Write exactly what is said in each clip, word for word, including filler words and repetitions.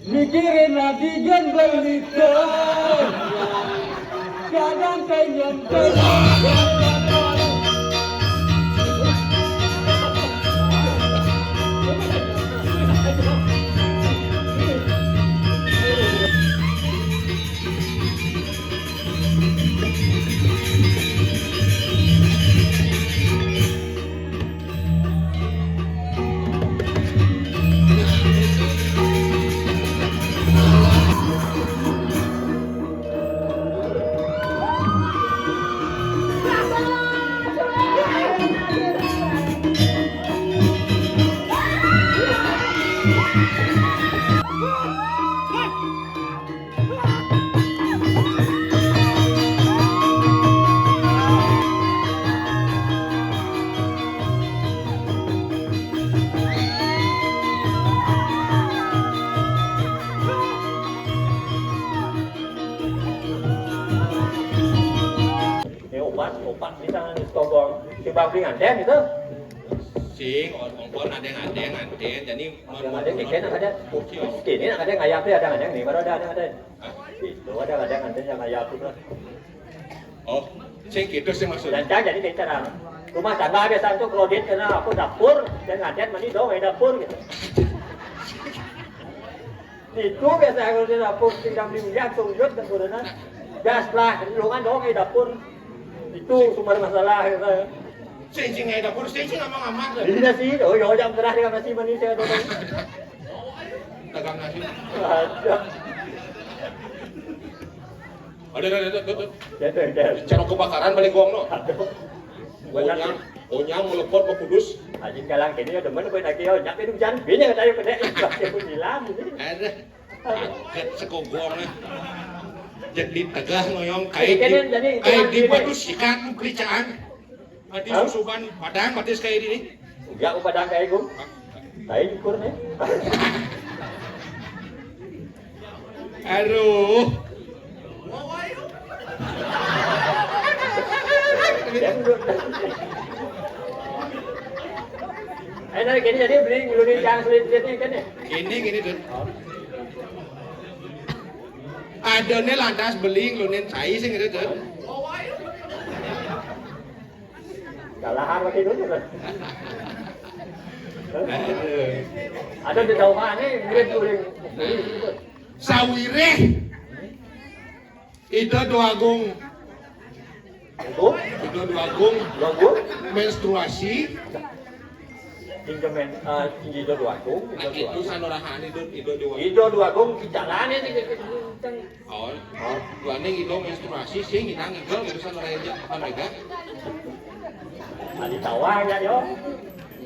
Mikirin lagi jan balita. Kadang kenyang, kenyang. Ini obat, obat bisa nih, setogong. Si Bang Ping ada gitu. Sing, on-, ongkon ada yang ada yang nganten. Jadi, ada yang ada, kayaknya ada. Ini ada yang ngayap ya, ada yang ada yang nih, baru ada, ada yang ada. Itu ada, ada yang ada yang ngayap itu. Oh, sing gitu sih maksudnya. Dan jadi kayak cara rumah tangga biasa tuh kredit karena aku dapur dan nganten mani dong, eh, dapur gitu. Itu biasa kalau di dapur tinggal di uyah, tunjuk dapurnya. Gas lah, lowongan dong, eh, dapur. Itu sumber masalah gitu. Sing sing aya dapur, sing sing ngomong amat. Ini sih, oh, ya, jam terakhir masih manis ya, dong. Dagang nasi. Ada. Ada, ada, ada, ada. Ya, ada, ada. Cara kebakaran balik gong, no. Aduh. Onyang, onyang melepot mau kudus. Aji kalang kene ya demen kowe tak yo, nyampe dulu jan bini kata yo kena. Pakai pun hilang. Ada. Kaget sekogong, eh. Jadi tegah ngoyong kayak di, jadi, kayak di batu sikat kericaan. Mati susuban padang, mati sekali ini. Enggak, aku padang kayak gue. Tai ukur nih. Aduh. Eh, nah, gini jadi beli ngeluarin yang sulit-sulitnya kan ya? Gini, gini, Dut. Adone lantas beli ngeluarin cai sing gitu, Dut. Kalahan lagi dulu kan. Ada di tahu mana, mirip dulu. Sawireh. Ida Dwagung. Itu? Ida Dwagung. Dwagung? Menstruasi. Tinggi men, eh, tinggi Ida Dwagung, Ida Dwagung. Itu sanurahan itu, Ida Dwagung. Ida Dwagung, bicaranya nih, gitu. Oh. Duane ngitung menstruasi sing nginang ngigel gitu san ora eja apa mega. Tadi tawang ya yo.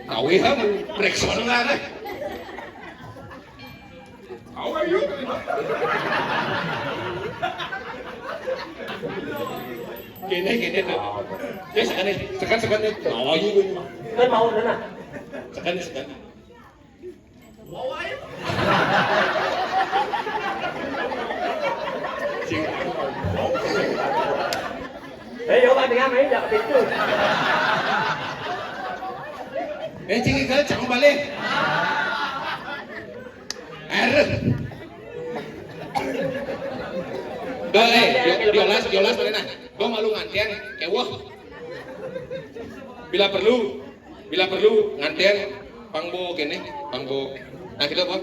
Tahu ya, periksa lah. Tahu ayo. Kene, kene tuh. Ya, sekan, sekan, sekan. Tahu ayo. Kan mau, nah. Sekan, sekan. Eh, yo, Pak, dengan main, jangan pintu. Eh, cing, ke, cang balik. Aduh. Dah, eh, yo, yo las, yo las, mana? Gua malu ngantian, kewah. Bila perlu, Bila perlu, nganten pangbo kene, pangbo. Nah, kita apa?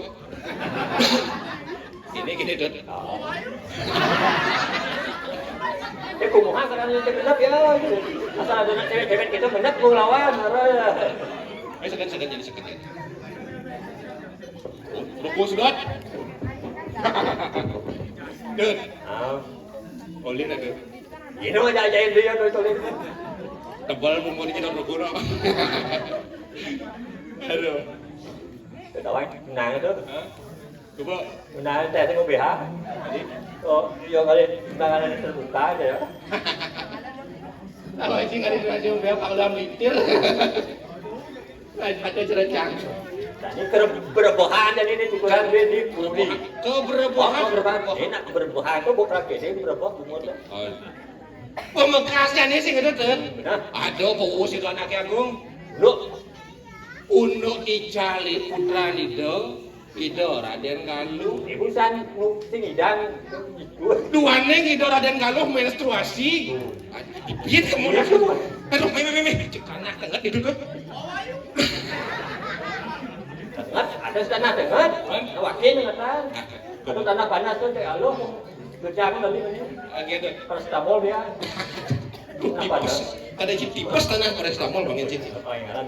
Ini gini, Dut. Ya, kumaha sekarang yang genep ya, gitu. Asal ada anak cewek-cewek gitu, genep ku lawan, marah ya. Ayo, segan, segan, jadi segan, ya. Rukus, Dut. Dut. Ah. Olin ada. Ini mah jajain dia tuh, tuh. Tebal bumbu di kita berguna. Aduh. Ketawa, menang itu. Hah? Coba. Menang, teh, tengok B H. Jadi? Oh, iya kali, tangan terbuka aja ya. Kalau ini nggak dikasih B H, kalau dalam lintir. Ada cerecang. Nah, ini ker-, berebuhan dan ini ukuran ini, ini bumi. Keberebuhan. Oh, berebuhan. Enak berebuhan. Kok bukan gini berebuh umurnya? Oh. Pamekasnya ini sih gitu, Tut. Nah. Aduh, Pak Uus itu anaknya Agung. Lu. Unduk Icali putra Nido. Ida Raden Galuh. Ibu san nu sing idang itu. Duaning Ida Raden Galuh menstruasi. Piye kamu? Aduh, meh, meh, meh, meh. Cek tanah tenget itu tuh. Tenget, ada tanah tenget. Hah? Wakil ngatan. Ada tanah panas tuh, teh, aloh. Kerja aku tadi ini. Lagi ada. Paracetamol dia. Tipes. Ada tipes tanah paracetamol, Bang Encik. Oh, iya, kan.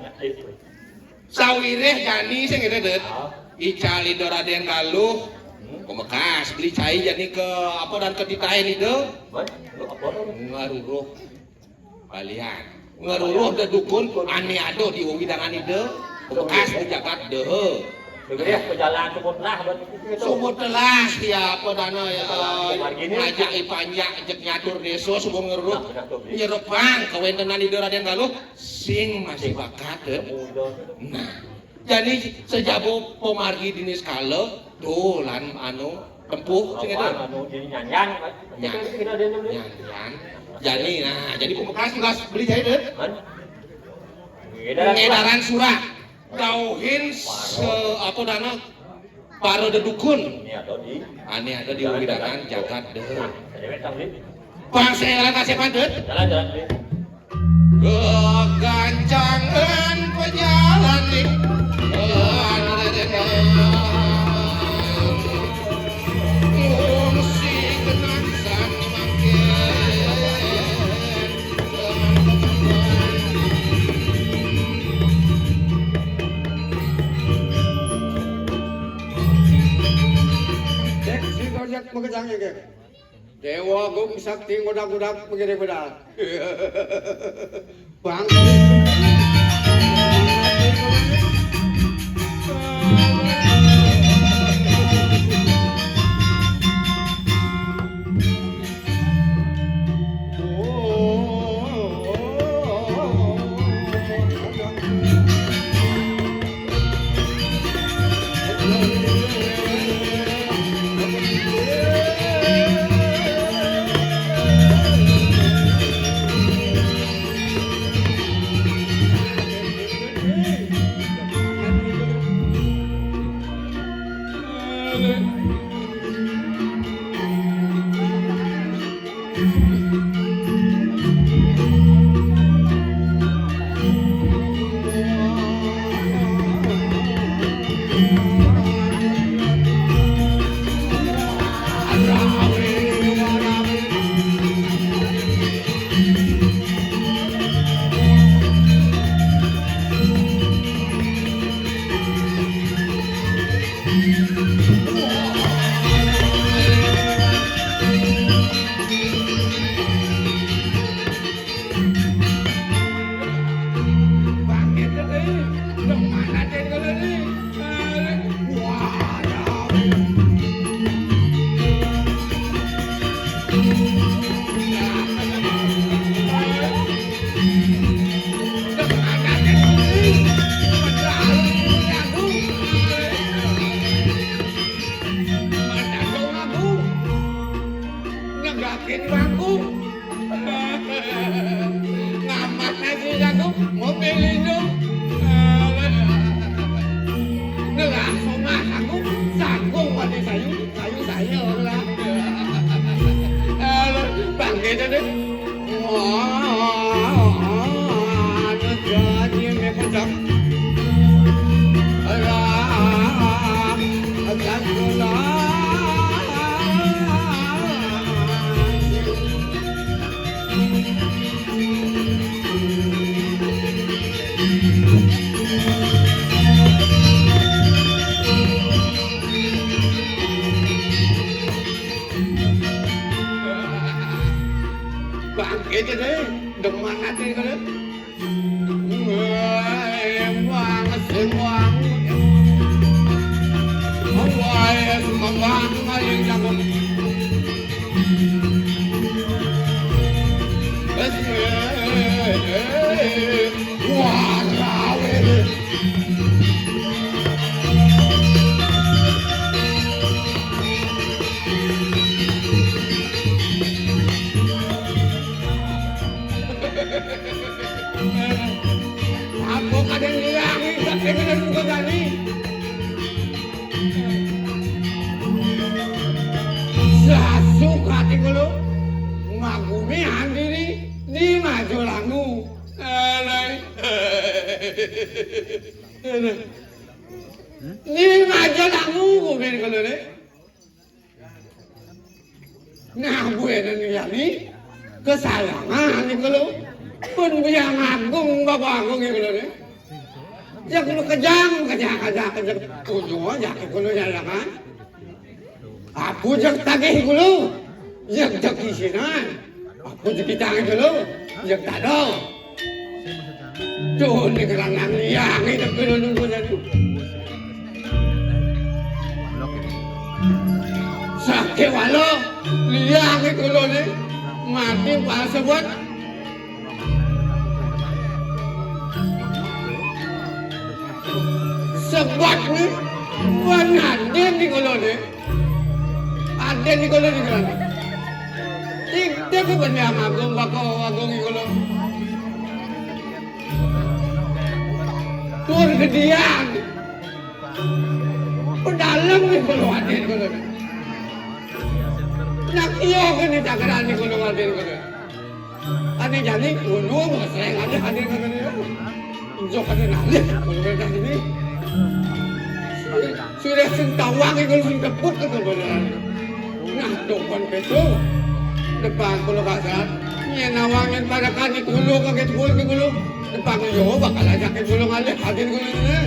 Sawiréh jani sing ngéné, Dut. Ah. Ical Ida Raden Galuh. Hmm. Pamekas beli cai jani ka apa dan ka titahé Ida. Hah? Lu apa tuh? Ngaruruh. Balian. Ngaruruh dedukun ané ada di wewidangan Ida. Pamekas di jagat Daha. Nah. Begitu ya, pejalan sebutlah, buat itu, gitu. Sebutlah ya apa dana ya, ngajak ipanjak jek nyatur désa, subuh ngaruruh. Nah, benar tuh, Bli. Nyerepang kawéntenan Ida Raden Galuh. Sing masih bakat, eh. Nah, jani sajaba pamargi dini sekala, dolan anu tempuh sing itu. Anu dini nyanyan, kan? Nyan-, nyanyan. Jani, nah, jani pamekas tugas beli jahit, eh. Kan? Ngédaran surat. Dauhin se-, apa dana, para dedukun. Ini ada di, ané ada di wewidangan jagat Daha. Bangsa élan kasih pantun. Jalan, jalan, Bli. Kegancangan pejalan nih. Ngungsi genah sani mangkin. Cek si Gojek makejang ya, Kek. Déwa Agung Sakti ngodag-ngodag begini benar. Bang. Negakin bangku. Ngamat aja jago, mobil itu. Ngelah somah aku, sanggung pada sayu, sayu saya lah. Bangkit deh. Wah, ada jadi mepecak. Alah, akan pulang. Bangkit deh, demen hati kalian. Wah, wah, wah. Wah, wah, wah. Kula magumi andiri di Majolangu. Elai. Elai. Di Majolangu gumi kula ne. Nah, buena ni yani kesayangan ni kula. Pun biang agung, Bapak Agung ni kula ne. Ya kula kejang, kejang, kejang, kejang. Kudu aja kula nyayangan. Aku jeg tagih gulu, jeg jeg isinan. Aku jeg kitang gulu, jeg tado. Tuh, ni keranang liang itu gulu nunggu jadi. Sakit walau, liang itu gulu ni. Mati pas sebut. Sebab ni, wan aden ni kula ni. Aden ni kula ni kula ni. Ikte ku benda agung bako agung ni kula. Tur gedian. Pedalem ni kula aden kula ni. Nak iyo ke ni takaran ni kula aden kula. Ane jani, ulun sering ada hadir ke sini. Jok ada nalih, kalau mereka sini. Sudah sing tawang itu sing tepuk ke kebenaran. Nah, dopan betul. Depan kalau kasar, nyen nawang nyen pada kani kulo kaget kulo ke kulo. Depan yo bakal aja ke kulo ngalih hadir kulo ini.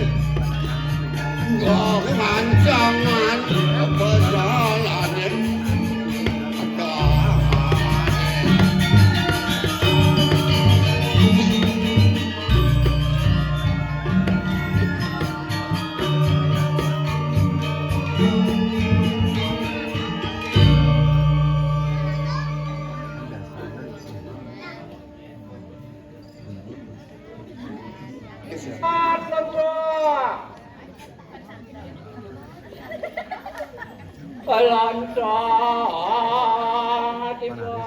Enggak, kemancangan, apa salahnya? Pelonco tiba.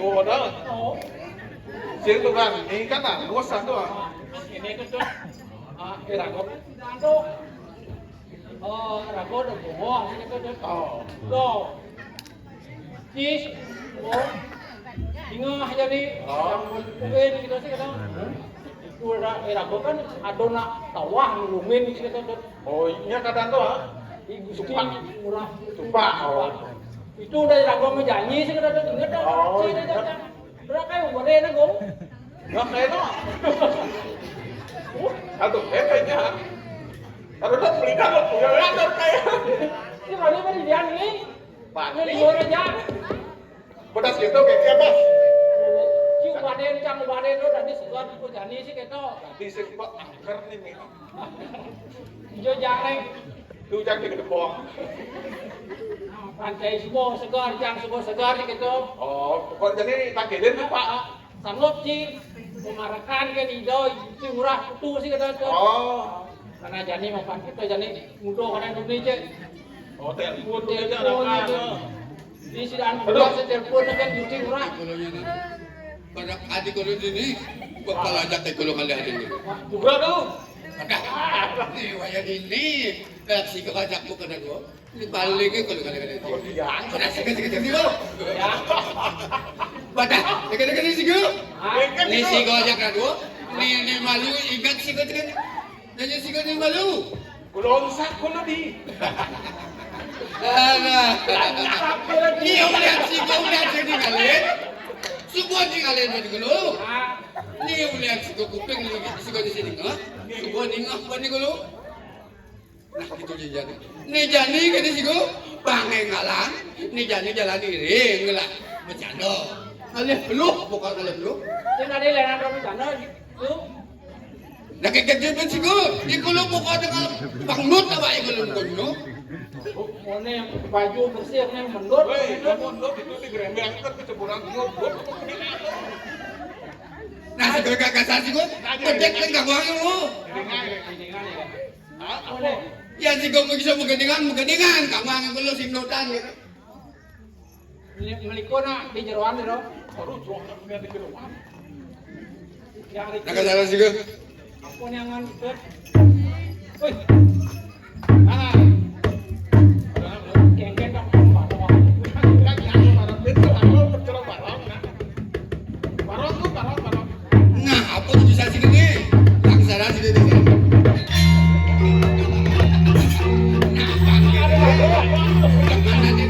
Oh, dah. Sing tu kan, ini kan dah, luas satu ah. Ini tu tu. Ah, kira kau. Oh, rago dah buah, sih kata dia. Oh. Tuh. Cis, oh. Ingat aja nih. Oh. Mungkin kita sih kata. Itu ada, eh, rago kan ada nak tawah nulungin sih kata dia. Oh, iya kadang tuh, ah. Ih, Gusti Tumpah. Murah. Tumpah, oh. Itu dari rago menjanyi sih kata dia. Ingat dah. Oh, sih, iya. Kata dia. Berapa yang boleh nih, Gong? Nah, kayak itu. Aduh, hepenya. Aduh, tak beli kan, ya, ya, kayak. Ini mana, mana dia nih? Pak, ini luar aja. Pedas gitu, kayak, kayak, Mas. Cium badan, cang badan, lo tadi segar, kok jani sih, gitu. Tadi sih, Pak, angker nih, nih. Ijo jarang. Tuh, jang gede bong. Pantai semua segar, jang semua segar, gitu. Oh, pokoknya ini tak gede tuh, Pak. Sanggup, Ci. Pemarakan kan ijo, itu murah, itu sih kata tuh. Oh. Karena jani mapan kita jani muda karena Indonesia. Oh, telepon tuh aja. Telepon aja. Di si dan aduh. Saya telepon kan cuci murah. Pada hati kalau ini, bakal ajak ke kalau kali hati ini. Wah, juga tuh. Ada. Ini wayah ini. Reaksi kau ajak bukan ada. Ini balik ke kalau kali-kali. Oh, iya. Sudah sikit-sikit sini, Bu. Ya. Badah, sikit-sikit sini, Bu. Ah. Ini si gojek kan, Bu. Ini, ini malu, ingat sikit-sikit. Nanya sikit ini malu. Kulong sak kulo di. Alah. Ini ulian si gojek sini kali. Semua tinggalin tadi dulu. Ini ulian si kuping, ini si gojek sini, ha? Semua tinggal apa ni dulu? Nah, gitu jani. Ni jani kene siku, bangai ngalang, ni jani jalan iring lah. Bercanda. Alih beluh, bukan alih beluh. Dia tadi lain ada bercanda, lu. Nah, kayak gitu pun siku, iku lu bukan dengan bangdut apa iku lu kono? Mana yang baju bersih, yang mendut. Woi, yang mendut itu di gerembeng kan keceburan nyobot. Nah, siku kakak siku, bedek kan gak wangi lu. Ini ngai, ini ngai. Ya, siku bisa begeningan, begeningan, kamang kulo simnutan gitu. Meliko nak di jeroan gitu. Baru jeroan, di jeroan. Yang riki. Nah, salah siku. Apa yang ngan itu? Wih. Nah. Kengken tak barang. Kan yang barang itu, aku berjeroan barang, nah. Barang tuh, barang, barang. Nah, apa tuh bisa sini nih? Laksana sini nih. Nah, panggil. Yang mana nih?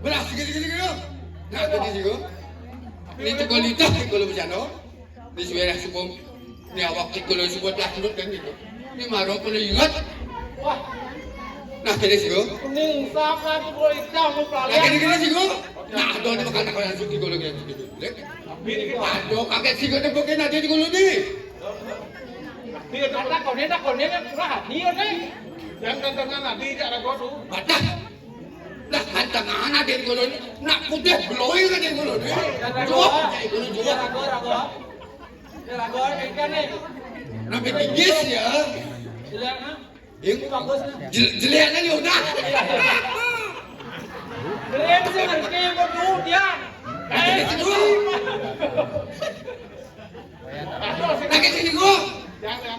Belah, sikit, sikit, sikit. Nah, tadi siku. Ini cukup lidah, kalau bercanda. Ini suara sukung. Ini awak ikut lo semua telah turut kan gitu. Ini marah kalau ingat. Wah. Nah, jadi siku. Ini siapa tuh kalau hitam mau nah, pelarian? Jadi gini siku. Nah, ada nih bakal nak langsung di golo gitu gitu. Ada kaget siku nih bukan ada di golo nih. Dia kata kau ni, tak kau ni, nak curhat. Dia ni. Yang kata mana? Dia tak ada kau tu. Batas. Lah, kan tengah anak dia dulu ni. Nak putih beloy kan dia dulu ni. Jawab, dia dulu jawab. Ragu, ragu. Dia ragu, ikan ni. Nak tinggi ya. Sila, ha? Yang bagus. Jel-, jeleknya ya udah. Keren sih ngerti betul dia. Nah, jadi situ. Nah, jadi situ.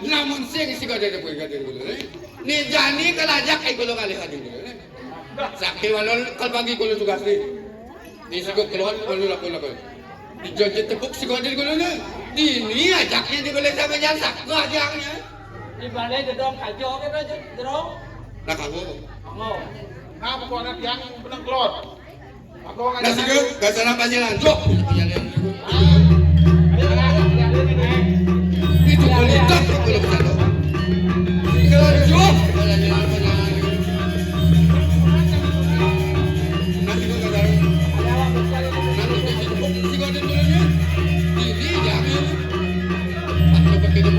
Lamun sing si gade de kuwi gade dulu, eh. Ni jani kalajak ai kulo kalih gade dulu, eh. Sakti walon kal pagi kulo tugas ni. Di siku keluar kulo laku laku. Di jojo tepuk si gade dulu ni. Di ni ajaknya di balai sama jangan sakti ajaknya. Di balai gedong kajo kita je, Jero. Nah, kamu. Kamu. Nah, pokoknya tiang benang kelot. Aku akan. Nah, siku, gak salah pasti lanjut. Itu kualitas kalau bersatu. Lanjut. Nah, siku, gak salah. Nah, siku, gak salah. Ini jangan. Itu,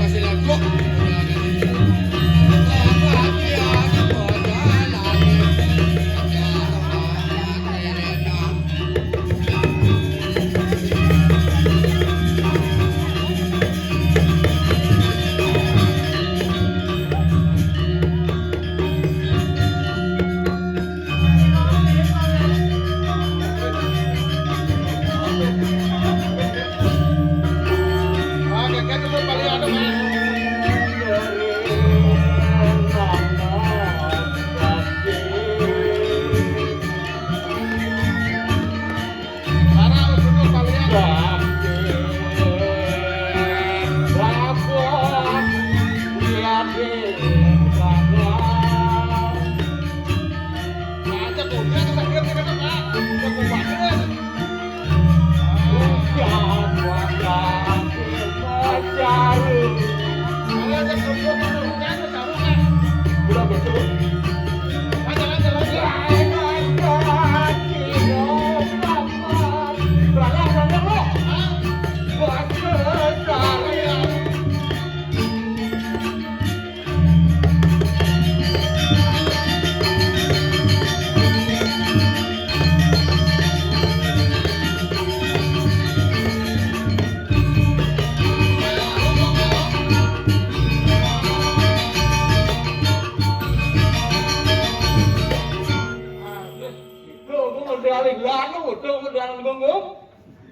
aku mau dialih lanu, itu aku dialih gunggung.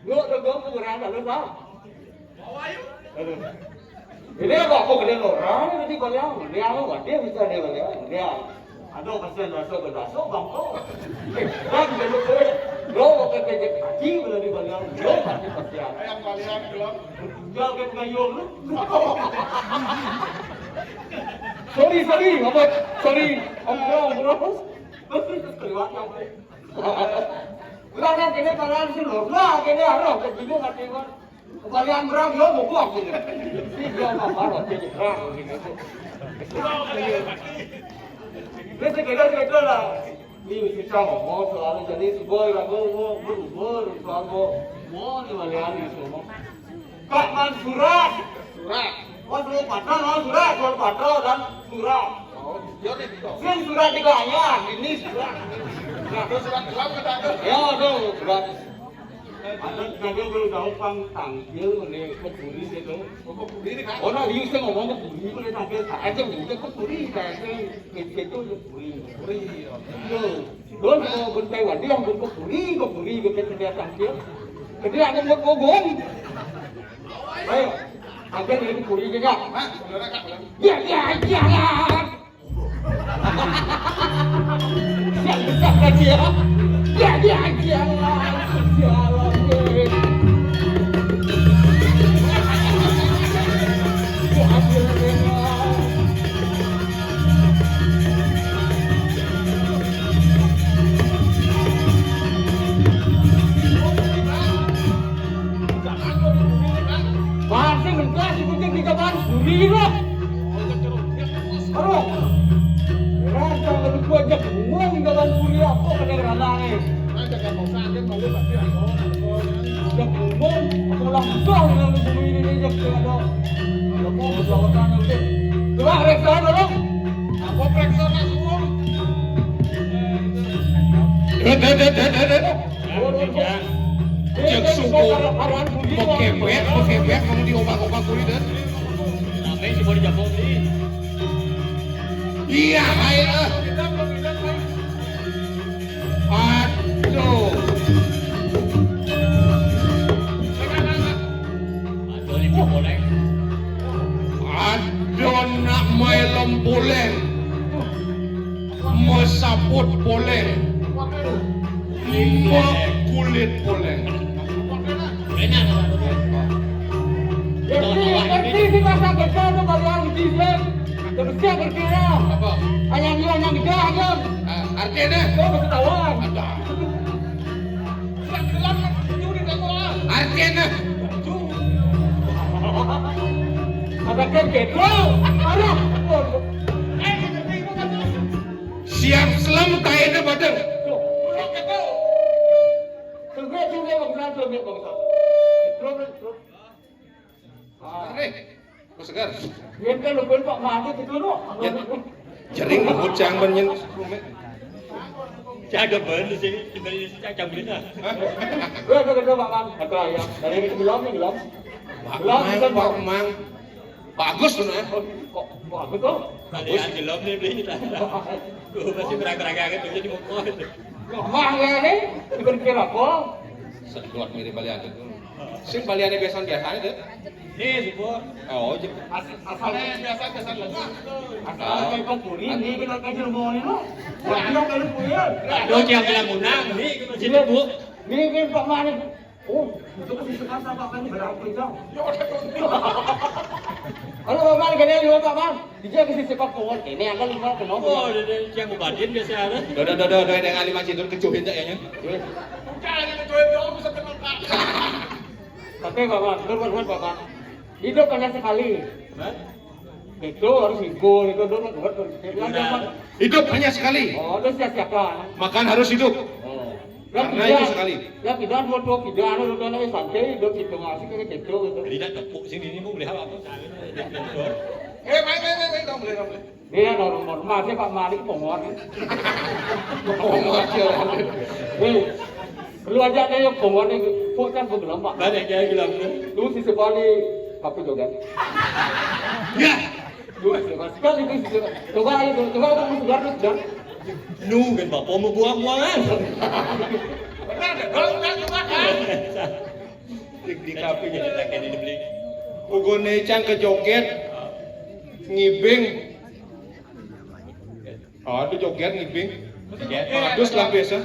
Lu udah gua pengerang lalu, Bang. Aduh. Ini apa aku kena orang ini baliang. Dia lu dia bisa dia baliang. Dia. Aduh, kasihan dasar ke dasar, Bang, kok. Kan dia lu ke. Lu mau ke kejek kaki bila di baliang. Lu pasti kasihan. Yang baliang, belum. Tinggal ke pengayuh lu. Sorry, sorry, apa? Sorry. Om, bro, bro. Terus, terus, terus, terus, terus, Ulah dah kena tangan si Lurna, kena arah ke jigo kata gua. Kembalian berang dia mau buang sini. Si dia apa baru jadi berang gitu. Dia sekedar sekedar lah. Ni kita ngomong selalu jadi sebuah lagu mau berumur selalu mau ni balian ni semua. Pak Mansurat. Surat. Oh, surat patah, oh, surat, surat patah dan surat. Oh, dia ni tu. Sing surat tiga ayat, ini surat. Nah, tu surat kelam ke tak ada? Ya, tu surat. Ada kagak kalau tahu pang tangkil mana kepuri itu. Oh, kepuri ni kan? Oh, nah, dia ngomong kepuri mana tangkil tak ada, bukan kepuri, tak ada. Itu kepuri. Kepuri. Ya. Terus mau bentai wadi yang bentuk kuri, kok kuri ke kita dia tangkil. Jadi aku buat gogong. Ayo, tangkil ini kuri juga. Hah? Saudara kan? Ya, ya, ya. Siap, siap, siap. Ya, ya, ya. Sialan, ya. Pasti mentas ikutin di kapan? Bumi lah. Aduh. Rancang lebih kuat jak ngomong di kapan bumi apa kena ranai. Ada kan mau sakit, mau pasti ada. Jak ngomong, aku langsung dengan bumi ini, jak ada. Ada mau berjalan udah. Coba reksa dulu. Apa reksa nak semua? Cek suku. Bekebek, bekebek, kamu diobak-obak kulit, eh. Kenapa sih mau dijabok, sih? Iya, ayo. Aduh. Aduh, ini boleh. Aduh, nak mailem boleh. Mesaput boleh. Mbok kulit boleh. Ini ngerti sih masa kerja tuh kalau orang di sini. Terus dia berkira. Apa? Ayam yang yang gede aja. Ah, artinya? Kau mau ketahuan. Ada. Artinya? Ada kan gitu. Ada. Siap selam kainnya badeng. Sebenarnya juga bangsa, sebenarnya bangsa. Terus, terus. Nih, aku segar. Yen kan lupain Pak Made gitu loh. Ya, jering banget cang ben nyen. Cang ben sih, cang ben. Hah? Gue ada kerja Pak Man. Kata ya, dari ini belum nih, belum. Pak Belum, Mang, belum, Pak Mang. Bagus tuh, nah. Kok bagus tuh? Kalian belum nih, beli. Gue masih beragak-agak gitu, jadi mau kok. Wah, ya nih, berpikir apa? Seduat mirip balian itu. Sing baliannya biasa-biasa aja. Nih, Sipur. Oh, jep. Asal biasa-biasa lagi. Asal kayak Bang Puri, nih, kita kayak Cirebon ini, loh. Wah, anak kayak Puri, ya. Lo yang bilang menang, nih, kita sini, Bu. Nih, nih, Pak Manik. Oh, itu kan bisa kan sama kan berapa jam? Kalau Pak Manik, gede juga, Pak Man. Dia ke sisi Pak Kuat. Ini akan lima kenapa? Oh, dia, dia yang batin biasa ada. Dodo, dodo, dodo, yang ahli masjid itu kecuhin tak ya, nya? Iya. Bukan, yang kecuhin dong, bisa kenal, Pak. Tapi, Pak Man, benar, benar, Pak Man. Hidup hanya sekali. Hah? Itu harus hibur, itu dulu buat berpikir. Hiburan. Hidup hanya sekali. Oh, terus sia-siakan. Makan harus hidup. Oh. Karena itu sekali. Ya, tidak dua, dua, tidak ada, dua, dua, santai, hidup itu masih kayak gitu, gitu. Jadi tidak tepuk sini, ini mau beli apa? Eh, main, main, main, main, dong, boleh, dong, boleh. Iya, normal, normal sih Pak Malik, Pongot. Pongot, ya. Eh, lu aja deh yang Pongot nih, Pok kan gue bilang, Pak. Banyak ya, bilang. Lu si Sepali, tapi joget. Ya. Lu si Sepali, sekali itu si Sepali. Coba aja tuh, coba lu mau segar, lu segar. Nu, kan Bapak mau buang-buangan. Benar, kan? Kalau enggak, coba, kan? Di, di kafe jadi tak kayak dibeli. Pokoknya cang ke joget, ngibing. Oh, itu joget ngibing. Joget. Bagus lah biasa.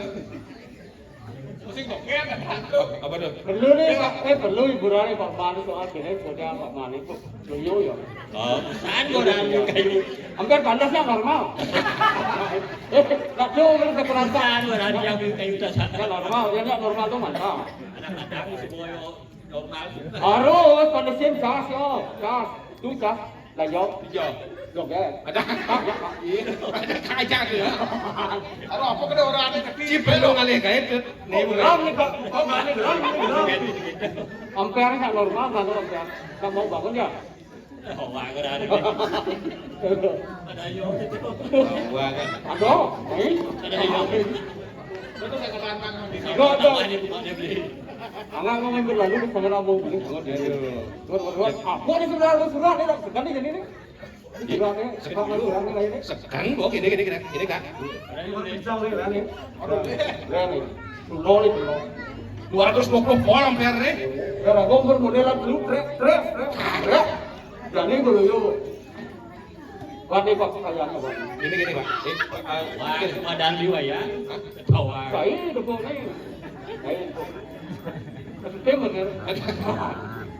Apa tuh? Perlu nih, Pak. Eh, perlu hiburan nih, Pak Malik, soal gini, kode Pak Malik, Pak. Loyo ya. Oh, pesan orang kayu. Hampir panasnya normal. Eh, tak jauh, ini kekerasan. Pesan orang yang kayu tak sana. Ya, normal, ya, nggak normal tuh mantap. Anak-anak semua yo normal. Harus panesin gas, yo. Gas. Tuh, gas. Lah, yo. Iya. Yo, gas. Ada. Ah, ya, Pak. Iya. Ada kaca tuh ya. Aduh, apa kena orang ada tapi. Cip, lu ngalih kayak itu. Nih, bukan. Ram nih, Pak. Ram nih, ram nih, ram. Ampere nggak normal, nggak normal. Nggak mau bangun ya? Oh, wah, ada, ada. Ada yo itu. Wah, kan. Aduh, ini. Ada yo. Betul nggak ketantang sama dia? Aduh, aduh. Ini bukan dia beli. Anak mau ngambil lalu di sana mau beli. Aduh. Buat, buat, buat. Apa nih sudah, sudah nih, sekali jadi nih. Sudah nih, sekarang sudah nih, ini. Sekarang kok gini, gini, gini, gini, Kak. Ada yang mau pisau nih, nih. Aduh, nih. Dua ratus dua puluh volt ampere nih. Gara gua bermodelan dulu, trek, trek, trek, trek. Jadi dulu yuk. Wah, ini kok kayaknya, Bang. Gini, gini, Pak. Eh, eh, wah, cuma dan dua ya. Ketawa. Saya itu kok nih. Saya itu. Tim bener.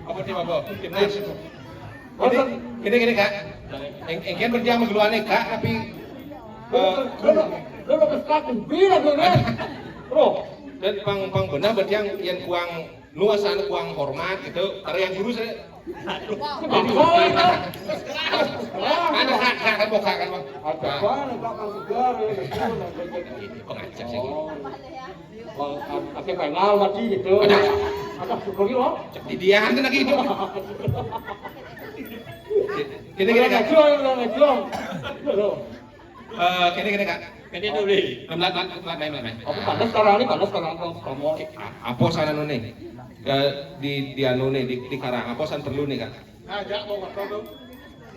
Apa tim apa? Tim nasional. Ini, ini, ini, Kak. Eng-, engken berdiam keluarnya, Kak, tapi, eh, lu, lu, lu ke sepatu, bilang gue, kan? Bro. Dan pang, pang benar berdiam yang kuang nuasan, kuang hormat gitu. Karena yang guru saya. Aduh. Bang, oh, itu. Ada hak, hak kan, mau hak kan, Bang? Ada apa? Ada belakang segar, ya, betul, ada jadi. Ini pengajak saya. Oh. Bang, pakai pengal mati gitu. Ada. Ada syukur yuk. Cek di dia, nanti lagi itu. Gini, gini, Kak. Ngejong, ngejong. Loh. Eh, gini, gini, Kak. Gini dulu. Lemlat, lemlat, lemlat, lemlat, lemlat. Apa panas sekarang ini? Panas sekarang, Kang. Kamu. A-, apa sana nih? Di, di, di anu nih, di, di Karang. Apa sana perlu nih, Kak? Ngajak mau apa tuh?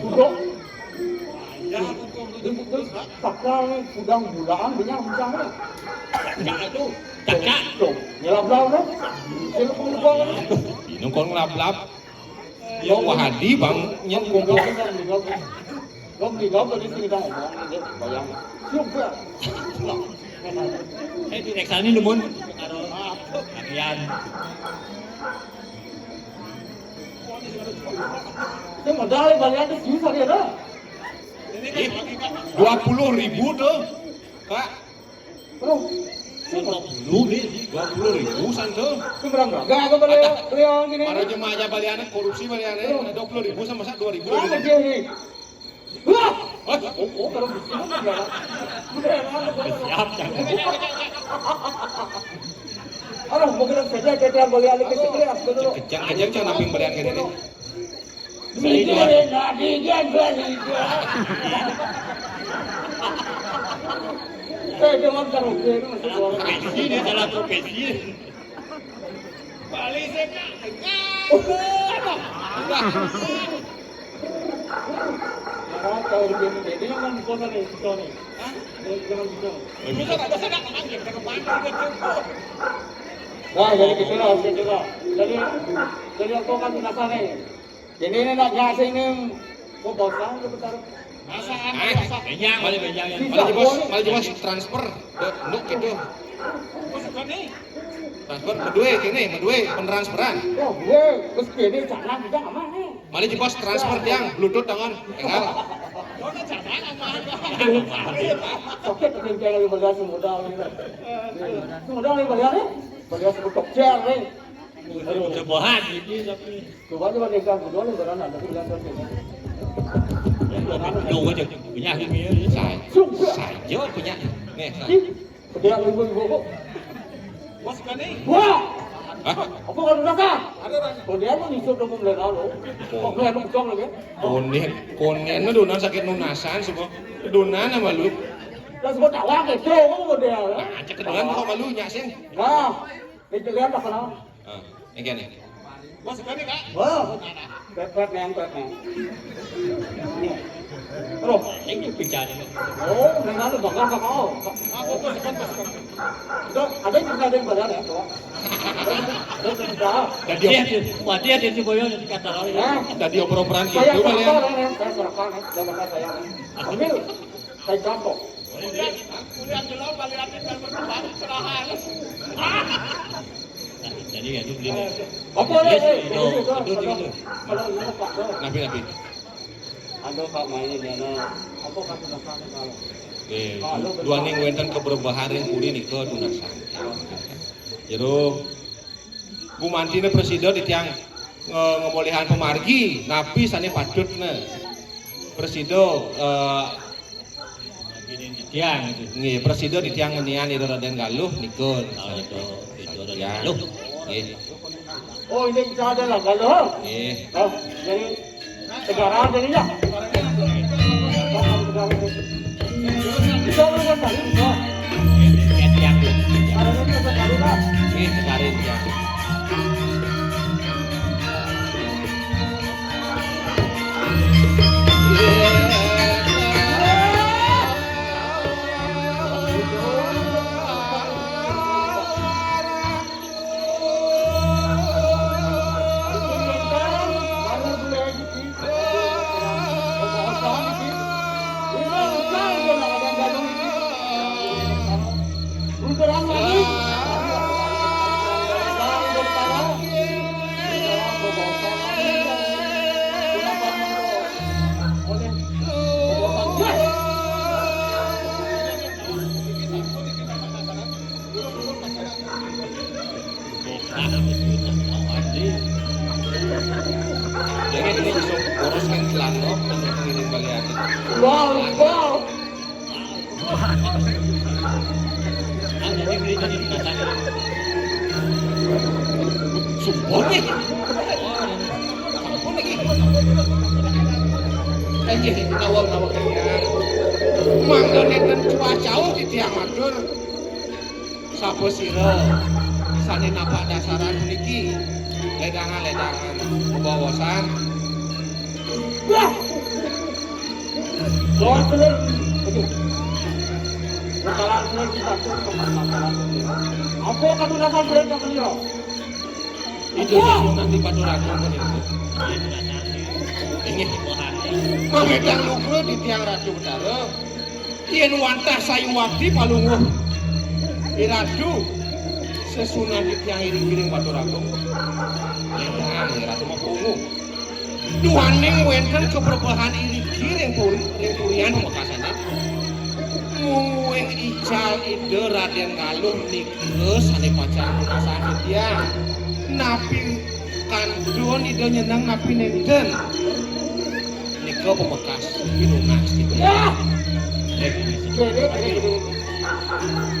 Duduk. Duduk, duduk. Sakal kudang bulaan banyak bincang. Banyak tu. Acak. Tuh, nyelap-lap, no. Sini kumpul, no. Ini kon ngelap-lap. Ya, Wah Hadi, Bang, nyet kumpul. Gua beli gua. Gua beli gua dari sini dah, ngomong, dia bayang. Juga. Eh, di Reksa ini, Mun. Karo bagian. Ini modal, bagian itu serius, ada, ada. Ih, dua puluh ribu tuh, Pak. Bro, dua puluh nih, dua puluh ribu san tuh. Itu berang berang. Gak, aku beli, beli yang gini. Para jemaah aja baliannya korupsi baliannya, dua puluh ribu sama, masa dua ribu. Berapa dia nih? Wah! Oh, oh, kalau gitu, berapa? Siap, siap. Aduh, mau kena kerja, kerja, balian lagi, kerja, dulu. Kencang, kencang, kencang, namping balian kayak gini. Saya jual. Saya jual. Eh, dia mah bukan oke, ini masih jual. Profesi, dia salah profesi. Balik saya, Kak. Nah, kalau di B P P D kan bisa nih, bisa nih. Hah? Jangan bisa. Bisa nggak? Bisa nggak? Tenang, ya, kita kembangkan, kita cukup. Nah, jadi gitu lah, gitu lah. Jadi, jadi aku kan penasaran nih. Ini, ini nak ngasih ini, kok bosan sebentar? Masa, masa. Benjang, balik benjang, ya. Malah jebos, malah jebos transfer. Nduk gitu. Transfer kedua, kene, kedua, pentransferan. Oh, gue, terus kene, jangan, kita aman nih. Malah jebos transfer tiang, bluetooth tangan, tinggal. Sakit, tapi kayak lagi bagasi modal, gitu. Modal nih, bayar nih. Bagasi betok cer, nih. Aduh. Coba, gitu, tapi. Coba, coba, tinggal, kedua, nih, barang ada, tinggal, tinggal. Jauh aja, punya, punya. Saya, saya punya. Nih, saya. Ih, gede, ibu, ibu, bu. Wah! Hah? Apa kalau rasa? Kok dia mau nyusul dong, mulai lalu? Kok gue emang cong lagi? Konen, konen, aduh, nan sakit nunasan, semua. Dunan sama lu. Lah, semua tawa gitu, kamu model, ya? Nah, cek kedengeran kok malu, nyak, sing. Nah, itu lihat lah, kenal. Ah, ini kan nih. Bos, sekali, Kak. Wah, pepet, Neng, pepet, Neng. Nih. Terus. Ini bicara. Oh, dengan lu bakal kau. Aku, bos, bos, bos. Udah, ada yang ada yang bayar ya, tuh. Ada yang sudah. Jadi dia, dia, wah, dia, dia si Boyo, dia kata lain. Nah, jadi oper-operan saya gitu, Bang, ya. Serahkan, Neng, saya serahkan, Neng. Jangan saya, Neng. Ambil. Saya jatuh. Kuliah, kuliah jelas, balik lagi, dan berkembang, istirahat. Nah, jadi ya, itu beli. Oke, oke, oke. Itu, itu, itu, itu. Kalau ini, Pak, tuh. Nabi, nabi. Aduh, Pak, main di mana? Apa kata Bapak kalau? Eh, duaning wenten keberbaharing puri nika tunasan. Jero gumantina prasida titiang nge-, ngemolihang pamargi, napi sane patutne. Prasida, eh, titiang itu. Nggih, prasida titiang ngenian Ida Raden Galuh nika. Oh, itu, itu Raden Galuh. Nggih. Oh, ini kita ada lah, Galuh. Nggih. Oh, jadi Negara jadinya. Bisa lu kan tadi, bisa. Ini segarin ya. Jadi ini bisa boros kan celana, kan ini balian. Wow, wow. Sumpah nih. Sumpah nih. Anjir, nawang-nawang. Mangga nenten cuaca di tiang matur. Sapa sira sane napak dasaran puniki? Ledangan-ledangan bebaosan. Wah! Lawan bener. Aduh. Kekalan sira kita pun tempat masalah sendiri. Apa katunasan sira ka beliau? Itu nanti Batur Agung menika. Inggih. Mangedang lugra di tiang Ratu Betara. Yen wantah sayuwakti palungguh Iratu sesunan di tiang iring-iring Batur Agung. Yen Ratu mapungguh. Duaning wenten keberkahan iriki ring puri, ring purian pamekasane. Mungguing ical Ida Raden Galuh nika sane pacang nunasan titiang. Napi kantun Ida nyeneng napi nenten? Nika pamekas pinunas titiang. Ya! Eh,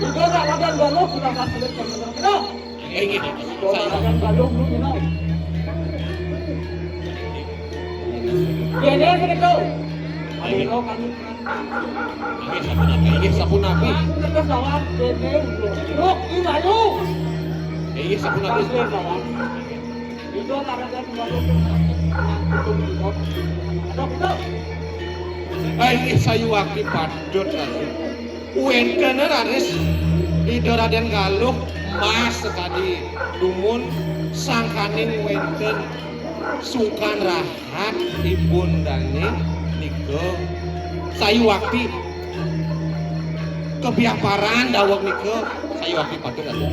Ida Raden Galuh nunasan titiang. Inggih. Kota Raden Galuh lu nyenai. Dene kene kau. Ayo kami. Inggih sapunapi. Inggih sapunapi. Kita sawang dene. Rok di malu. Inggih sapunapi. Kita sawang. Itu Raden Galuh. Ada kita. Inggih sayuwakti patut, Ratu. Wenten raris Ida Raden Galuh mas sekadi dumun sangkaning wenten sungkan rahat ibun dane nika sayuwakti kebiaparan daweg nika sayuwakti patut atuh.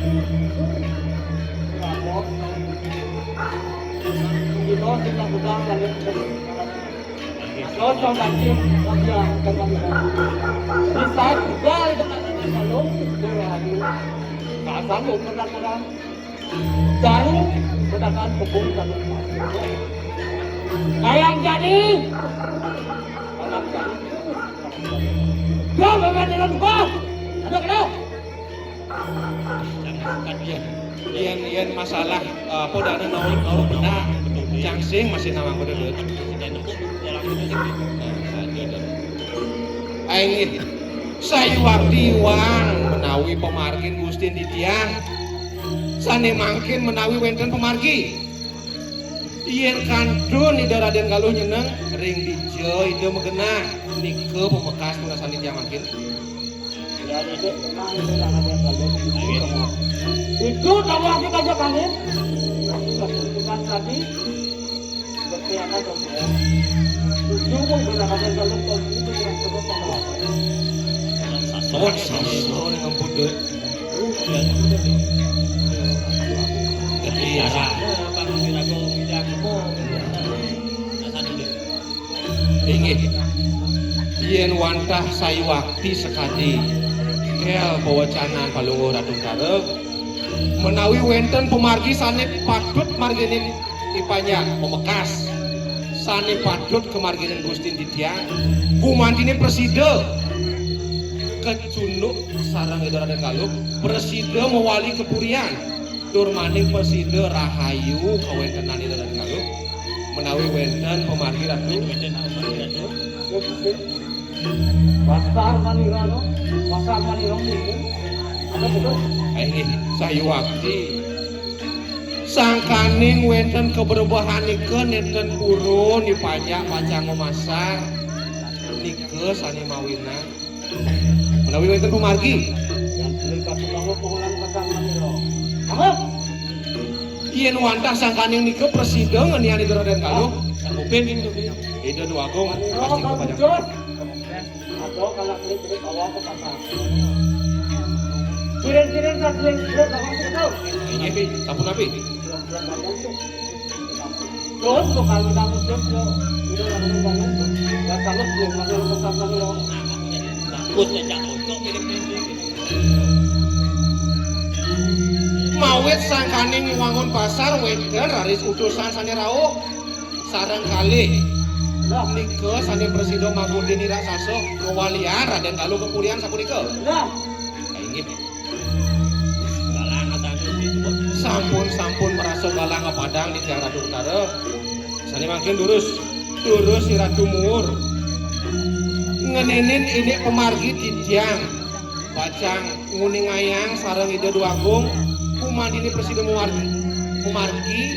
Cocok lagi, tapi yang teman-teman. Bisa juga dengan teman-teman. Kalau sanggup teman-teman. Jarum sedangkan kebun jarum. Kayang jadi. Kayang jadi. Dia memang dalam gua. Ada kena. Yen, yen masalah, eh, apa dana naur, naur benda, cang sing masih nawang pada duit. Nah, nah, iya, dah. Ayo, sayuwakti iwang menawi pamargin Gustin titiang. Sane mangkin menawi wenten pamargi. Yen kantun Ida Raden Galuh nyeneng, ring dija Ida magenah, nika pamekas pungkasan titiang mangkin. Ya, Ida tenang, Ida Raden Galuh. Itu kamu lagi aja kami. Bukan tadi. Raksasa, raksasa ning ampun, Dut. Inggih. Yen wantah sayuwakti sakadi kel pawacanan Palungguh Ratu Betara, menawi wenten pamargi sane patut marginin ipanjak pamekas sane patut kamarginin Gustin titiang, gumantine prasida kacunduk sareng Ida Raden Galuh, prasida mawali kapurian, tur maning prasida rahayu kawentenan Ida Raden Galuh, menawi wenten pamargi Ratu. Pasar Manira, no? Pasar Manira niku. Ada betul? Inggih, sayuwakti. Sangkaning wenten kabrebehan nika nenten purun ipanjak pacang mamasar nika sane mawinan. Menawi wenten pamargi. Yang sulit katunawa pohonan Pasar Manira. Apa? Yen wantah sangkaning nika prasida ngenian Ida Raden Galuh. Sanggupin. Ida Dwagung pasti kepada. Atau kalau klik-klik awal ke pasar. Kirim-kirim tak klik-klik awal ke pasar. Inggih, Pi. Sampun, Pi. Terus bakal kita ngusir ke. Kita langsung bangun. Ya, kalau belum ada yang pesan kami, loh. Takut ya, Cak, untuk kirim-kirim. Mawit sangkaning wangun pasar wenten raris utusan sane rauh. Sareng kalih. Lah. Nika sane prasida magundini raksasa kawalian Raden Galuh kapurian sapunika. Lah. Inggih. Galang katane disebut. Sampun, sampun marasa galang kapadang titiang Ratu Betara. Sane mangkin durus, durus Ratu Muur. Ngeninin indik pamargi titiang. Pacang nguningayang sareng Ida Dwagung, kumandine prasida mawargi, mamargi,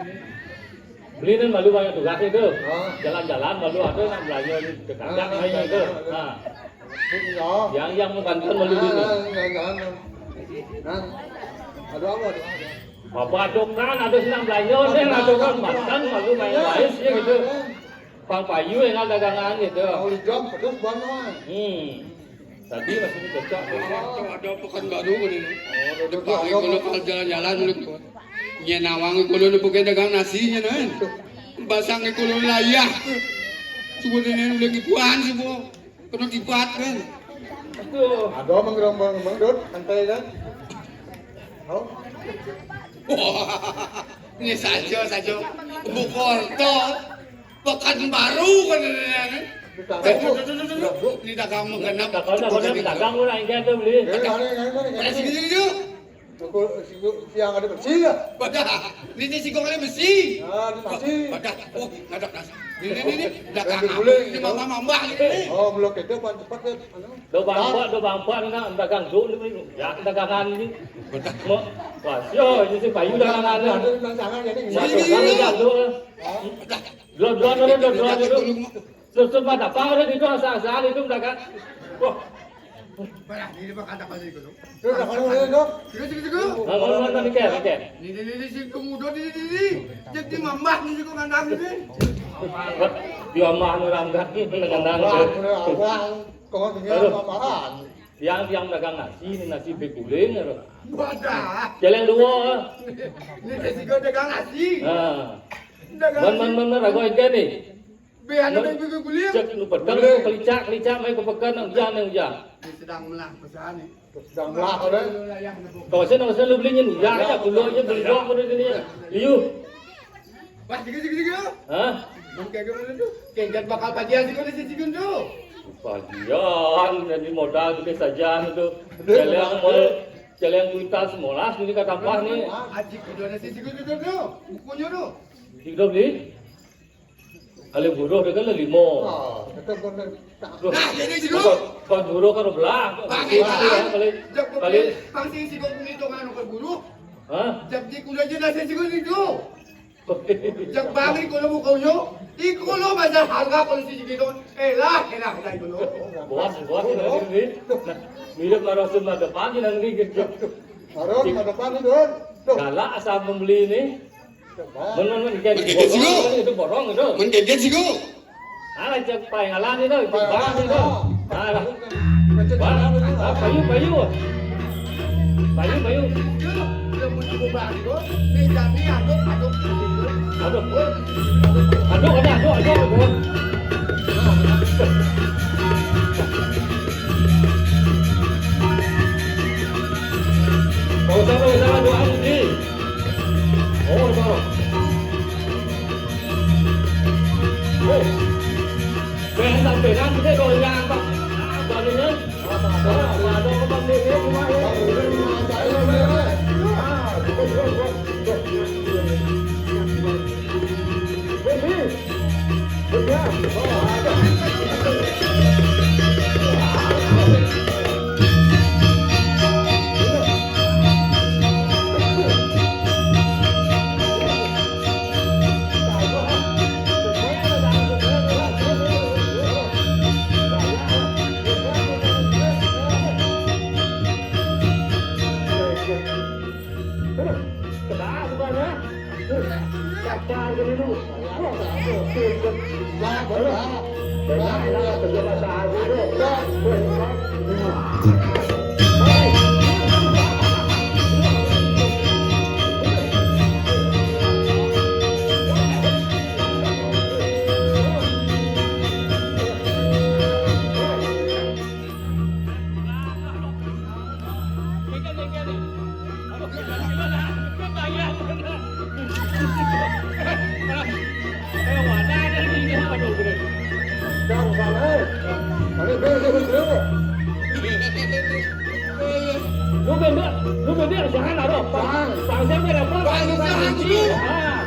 Beli nih malu banyak tugas itu. Jalan-jalan malu ada nak belanja ni dekat main itu. Ha. Yang yang menggantikan malu ini. Nah, aduh apa? Bapak adokan ada senang belanja nih, adokan makan malu main main ya gitu. Pang payu yang ada dagangan gitu. Kalau jam terus banyak. Hmm. Tadi masih cocok. Ada pekan baru kan ini. Depan kalau jalan-jalan dulu. Nya nawang kulo nu bukan dagang nasi nya nan. Basang kulo layah. Subuh ini udah kipuan subuh. Kena kipat kan. Aduh. Aduh menggerombang mengdut santai kan. Oh. Wah, ini saja saja. Bukorto. Pekan baru kan ini kan. Ini dagang menggenap. Takon, takon, dagang orang yang ada beli. Eh, ada, ada, ada. Ada sini, sini, sini. Toko siang ada bersih ya? Pada, ini sih kong ada besi. Ah, ini masih. Pada, oh, ada nasi. Ini, ini, ini, dagang apa? Ini mama mambah ini. Oh, belum itu, pan cepat ya. Anu. Do bangkok, do bangkok, nak dagang duk ni, ya, dagangan ni. Mo, wah, sio, ini si payu dagangan ni. Ada tantangan jadi. Satu kali dagang duk. Dua, dua, dua, dua, dua, dua. Terus, terus, pada apa ada di tu, asal-asal itu dagang. Wah. Parah, ini bakal dapat itu. Terus, kalau ada tu. Tiga, tiga, tiga. Nah, kalau, kalau, kalau, mikir, mikir. Ini, ini, ini, si pemuda ini, ini, ini. Jadi mambah ni, si kong ngandang ini. Dia mah orang dah, kadang-kadang. Wah, orang, orang. Kau tinggal. Aduh. Apaan? Tiang, tiang dagang nasi, ni nasi beguling, aduh. Wadah. Celeng dua. Ni nasi kau dagang nasi. Ha. Dagang nasi. Man, man, man, man, ragu aja ni. Be, anu, man, be beguling. Cek nu peteng, kelicak, kelicak, mai ke pekan, nak hujan, nak hujan. Ni sedang melah pesan ni. Sedang melah, kan? Kau sini, kau sini, lu belinya ni. Ya, ya, kulo aja beli dua, kulo ni. Liu. Wah, tiga, tiga, tiga. Hah? Bang, kayak gimana tu? Kayak bakal pajian sih, kalau si Cikun tu. Pajian, jadi modal gede saja tu. Celeng mol, celeng kuitan semolas, ini kata apa ni? Aji kudu ada si Cikun tu tu. Bukunya tu. Tiga beli? Kali buruh dia kan lima. Ah, kita pernah tak. Nah, jadi situ. Pas buruh kan belah. Pakai jalan. Kali, kali. Pang sing sigo kumi tongan ke buruh. Hah? Jadi kuda je nasi sigo itu. Jak bang ni kulo bukannya. Ikulo macam harga polisi gitu. Eh lah, eh lah, lah ikulo. Bos, bos, ini. Nah, mirip lah Rasul ada pagi nanti gitu. Harus ada pagi, Don. Tuh. Galak asal membeli ni. Bener, bener, kayak borong, itu borong itu. Men kaget sih, Gu. Ah, cek paling alam itu, itu barang itu. Ah, lah. Wah, ah, payu, payu. Payu, payu. Aduh. Aduh, ada, aduh, aduh, aduh. Kau sama, sama doa ini. Oh, no. Oh. Kaya sa pera, hindi ko kailangan pa. Ah, bali na. Ah, bali na. Ah, bali na. Lu benda, lu benda jangan naruh. Bang, bang siapa dapat? Bang, bang, bang. Ah.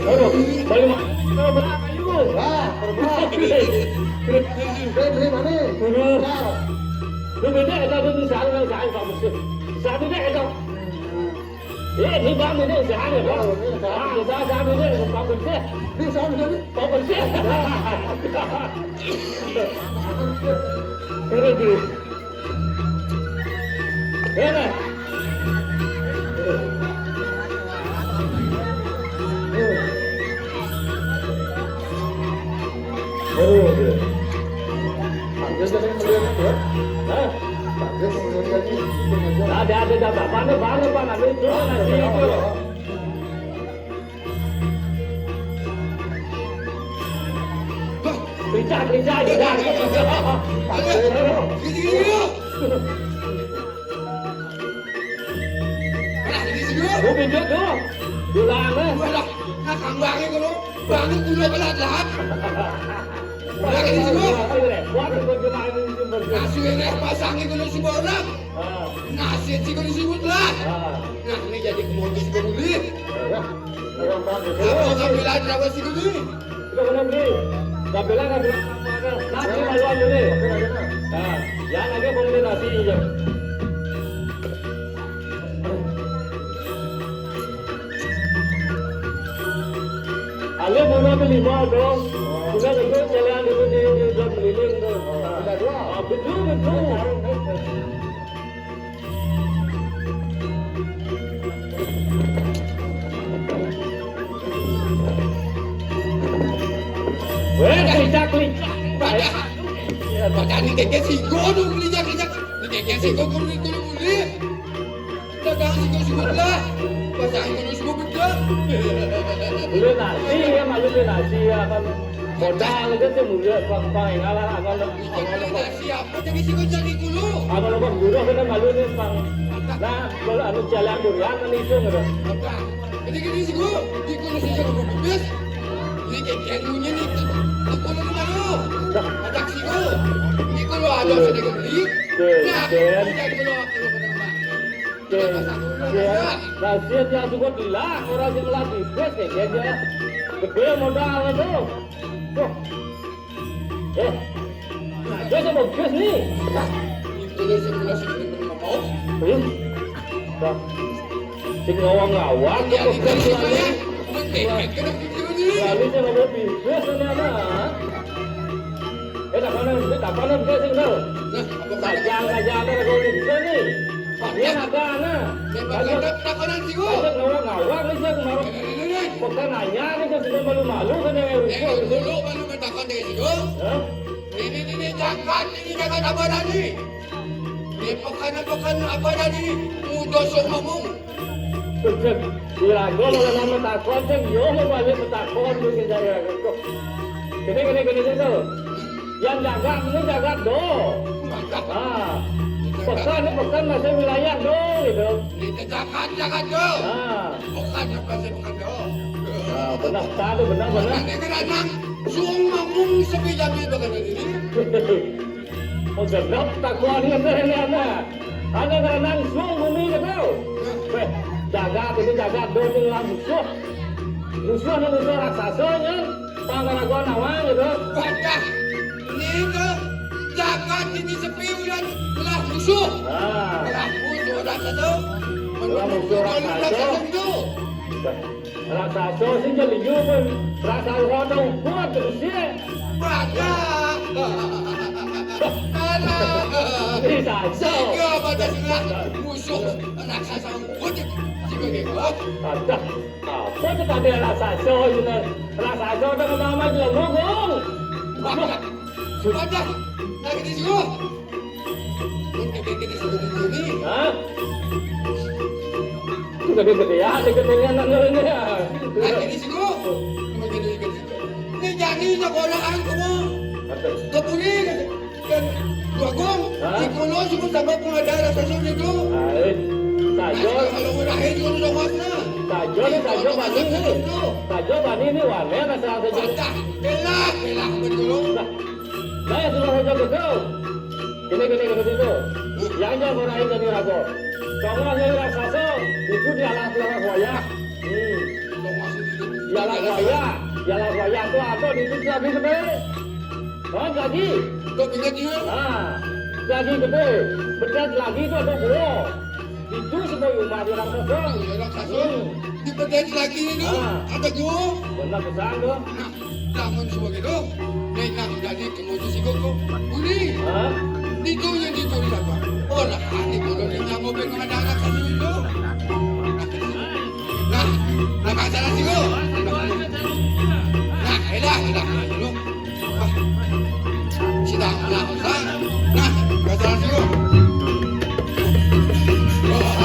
Aduh, balik mah. Aduh, belah kayu. Wah, belah. Beli, beli mana? Aduh. Lu beda, ada, ada, ada, salah, salah, salah, salah, salah, salah. Eh, ini bang, ini usaha nih, bang. Ah, usaha, usaha, ini, bang, bersih. Ini usaha, usaha, ini. Bang, bersih. Aduh, aduh. Ada dapat mana, mana, mana, itu, nasi itu. Wah, kerja, kerja, kerja. Aduh, gini, gini, gini. Alah, gini, gini. Lu pinjot tu. Bilang, eh. Walah, nak kambangnya kalau bangun kuda belat lah. Udah gini, gini. Repot, repot, gimana, gimana? Nasi ini pasangnya kalau semua orang. Ah. Nasi sih kalau disebut lah. Ah. Nah, ini jadi kemodus kembali. Ya. Kalau mau ngambil aja apa sih ini? Kita kena beli. Nggak bilang, nggak bilang apa-apa. Nasi malu aja nih. Nah, yang lagi mau beli nasi aja. Alih mula ke lima tu. Sudah tentu jalan dulu di, di, di keliling tu. Ah, betul, betul. Weh, dah licak, licak. Baca. Baca ni keke sigo tu, licak, licak. Ni keke sigo, kuli, kuli, kuli. Dagang sigo, sigo lah. Baca itu, sigo betul. Boleh nasi ya, malu dia nasi ya, kan. Modal aja tu mulia, pang, pang, yang alah, akan, akan, akan. Siapa jadi sigo jadi gulu? Akan lupa guru kena malu ni, pang. Nah, kalau anu jalan durian, kan itu, gitu. Jadi gini sigo, di gulu sigo, sigo bebas. Ini kayak kayak punya ni, di gulu ni malu. Dah. Ajak sigo. Di gulu ada sedikit beli. Nah, Ken. Kita gulu, gulu, gulu, gulu. Ken, Ken. Nasi yang suka gila, orang yang melatih, bes, kayak dia. Gede modal tu. Tuh. Eh. Dia sama bes ni. Ini sebelah sini belum mau. Eh. Dah. Sing ngawang-ngawang, ya, kok ini bes saya. Lagi. Menteng, kena video ni. Lalu dia ngomong bes ni, anak. Eh, tak pandang, tak pandang, dia sing tahu. Nah, apa kata? Tajam, tajam, ada kau ni, kita ni. Dia nak ke mana? Saya pakai tak, tak pandang siku. Saya ngawang-ngawang ni, saya kemarin. Ini, ini, ini. Bukan nanya ni, saya sudah malu-malu kan, eh, eh, dulu malu bertakon dengan siku. Hah? Ini, ini, ini, jangan, ini jangan apa tadi. Ini bukan, bukan apa tadi. Mudah sok ngomong. Cek, dirago kalau nama takon, cek, yo, mau balik bertakon, mungkin saya rago. Kok, kene, kene, kene, kene. Yang jaga, ini jaga do. Ah, pekan, ini pekan masih wilayah do, gitu. Ini jaga, jaga do. Ah. Pekan, pekan, pekan do. Ah, benar, tadi benar, benar. Ini kena nang, sung mamung sepi jambi bagian ini. Oh, genep takuan ngene ana. Ana ngerenang suung bumi gitu. Weh, jagat ini jagat do ning musuh. Musuh ni musuh raksasa nya. Pangaragon awang gitu. Wadah. Ini ke jagat ini sepi udah belah musuh. Ah. Belah musuh raksasa. Belah musuh raksasa. Belah musuh raksasa. Raksasa sing jeliu pun raksasa kuat terus ya. Banyak. Alah. Ini saja. Tiga pada setengah musuh raksasa kuat. Tiga dia kuat. Ada. Apa tu tadi raksasa ini? Raksasa tu nama jelemu, Gung. Banyak. Wadah, lagi di situ. Lu gede-gede sudah di sini. Hah? Itu gede-gede ya, gede-gede anak lu ini ya. Lagi di situ. Cuma gede-gede. Ini jadi sekolah aku mau. Apa? Kebuli kan. Dan dua gong. Hah? Di kono semua sama pengacara sasur itu. Hai. Sajo. Nah, kalau udah itu udah kuasa. Sajo ni, Sajo bani ni. Sajo bani ni warna rasa-rasa. Pecah. Belah, belah betul. Nah. Saya sudah saja betul. Kene, kene, kene situ. Yang jauh orang ini jadi ragu. Kamu hanya raksasa, itu di alam keluarga buaya. Hmm. Di alam buaya, di alam buaya tu ada di situ lagi gede. Oh, lagi. Kau ingat dia? Ah, lagi gede. Berat lagi tu ada gua. Itu sebab rumah dia raksasa. Oh, ya, raksasa. Hmm. Di bedet lagi ni tu, ah, ada gua. Benar besar tu. Nah, namun sebab itu, nenek jadi kemudian si Gogo. Uli. Hah? Itu yang dicuri apa? Oh, lah, ini kalau dia nyamuk yang ada anak kami itu. Nah, nah, masalah si Gogo. Nah, elah, elah, elah, dulu. Sudah, nah, nah, nah, kata siu. Oh,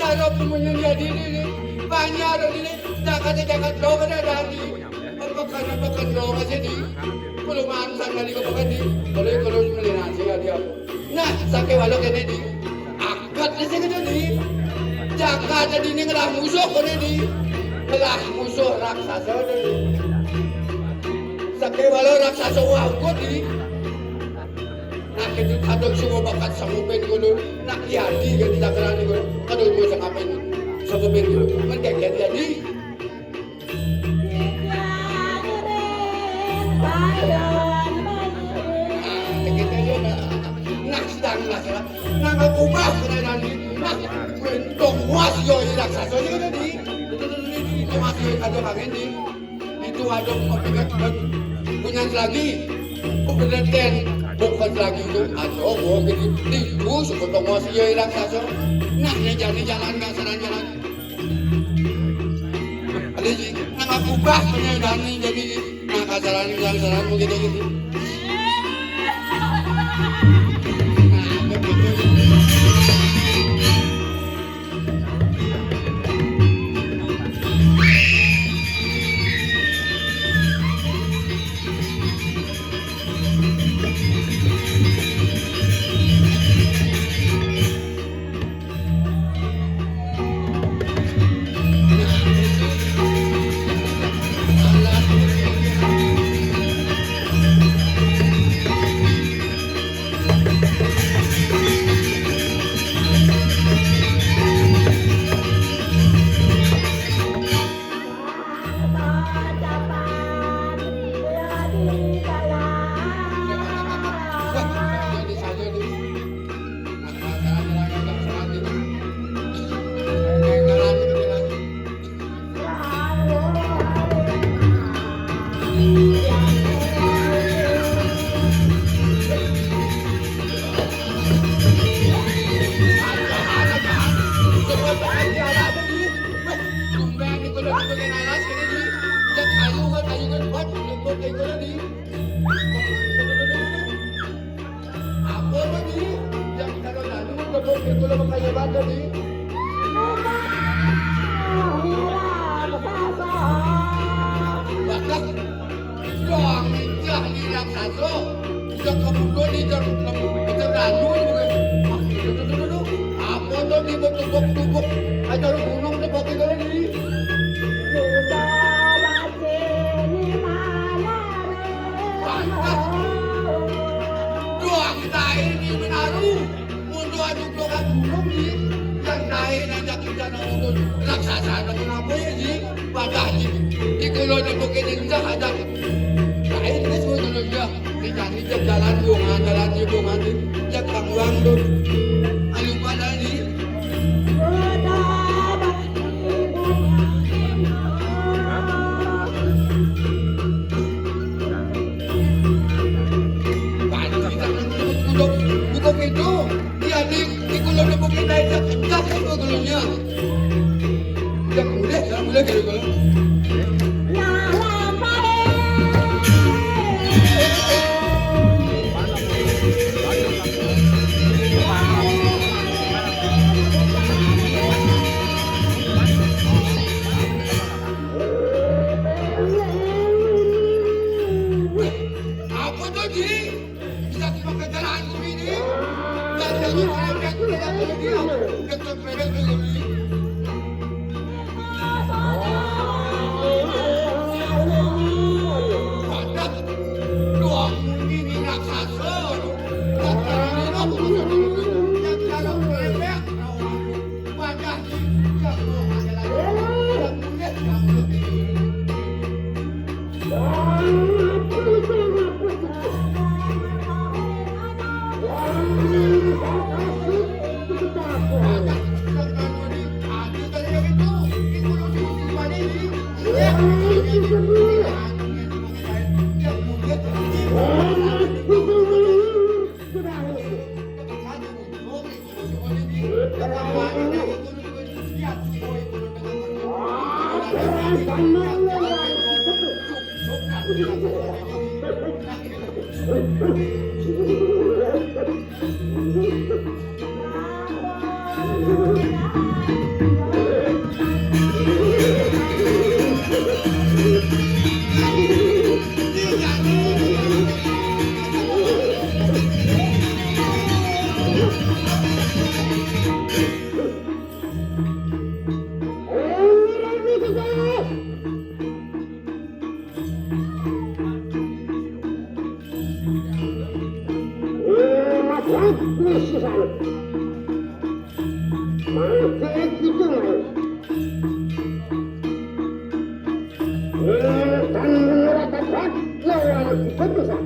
Aro pumunyo niya dini ni, panya aro dini, jagat-jagat lo ka na dati. Pagpagkano, pagkano ka siya di. Kulumaan sa kali ka pagkadi. Kaloy, kaloy, malinan siya di ako. Na, sa kewalo kene di. Akat ni siya di. Jagat na dini ngalah musuh kene di. Ngalah musuh raksasa di. Sa kewalo raksasa wau ko di. Nah, kito kadang semua bakat sangupin ko dulu. Nah, iya di, kan, di takaran ko. Kadang semua sangupin. Sangupin ko. Man, kaya, kaya, di. Nah, kita yo, nah, nah, sedang lah, sedang. Nah, aku ubah, sedang, nah, mentong was yo, raksasa yo, di. Mentong was yo, ada bagian di. Itu ada kopi kan, punyan lagi. Kopi ten, bukan lagi itu. Ada, oh, gini. Itu, sebetulnya masih ya, raksasa. Nah, ini jadi jalan, nggak salah jalan. Ada sih, nah, ubah, punya Dani, jadi, nah, kasaran, nggak salah, begitu, gitu. Nah, begitu. Apa lagi? Yang kita lalu, kita buat, kita lalu, makanya bata, di. Bakas. Doang, ijah, di raksasa. Ijah kamu tuh, di jam, jam, jam lalu, gitu. Apa tuh, di, tubuk-tubuk. Aja lu gunung, tubuk itu, di. Pantes. Doang tae ni menaru. Mundur anu doang gunung ni. Yang tae nanya kita nak mundur. Raksasa nak kenapa ya, ji? Patah, ji. Di kulo nak bukit ni kita ada. Tae ni semua dulu dia. Kita ni dia jalan bunga, jalan di bunga ni. Dia kang wang tu. Ayo pada ni. Bukan itu. Iya, di, di kulo ni bukit naik ke kencang itu dulunya. Udah mulai, ya, mulai dari kulo. Apa tu, Ji? Bisa dipakai jalan sini. Dan jadi orang yang tidak boleh dia. Dekat mereka ini. Padah. Doang ini raksasa. Yang kalau mereka Ini mah kuat nih si Sani. Mana kayak gitu, man. Ini kan bener ada kuat lawan kita bisa.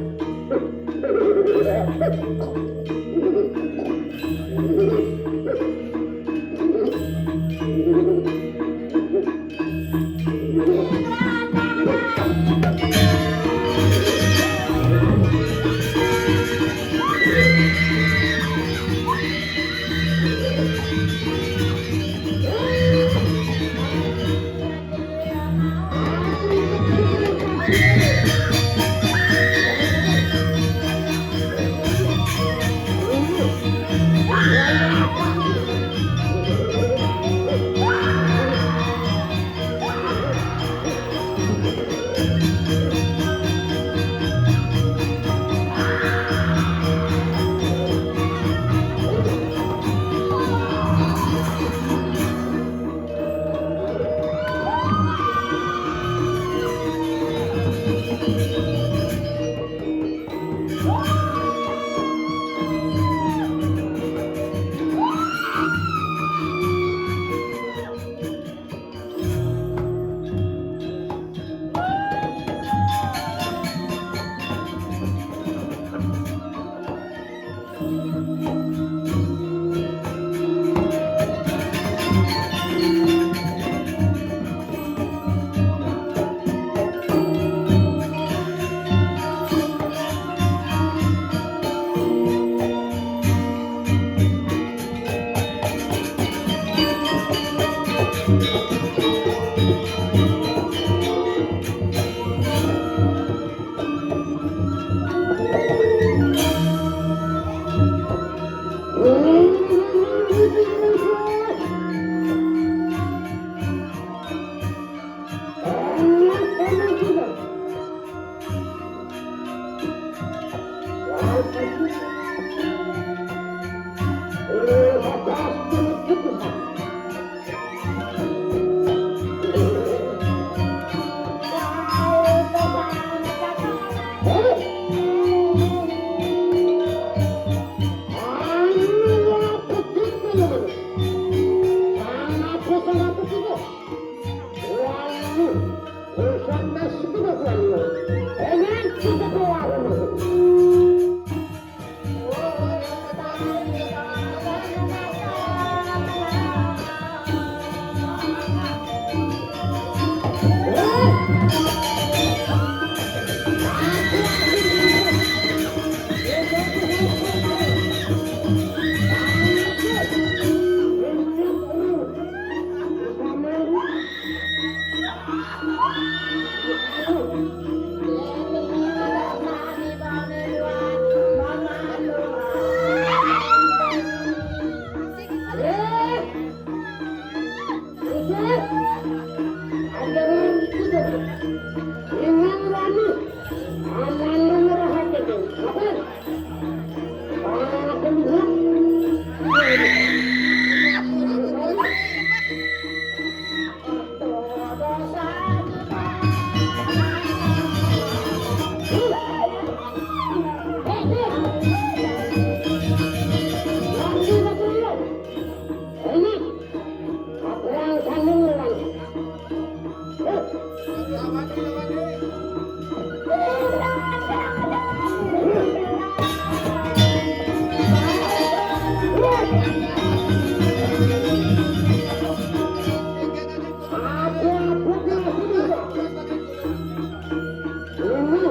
Ini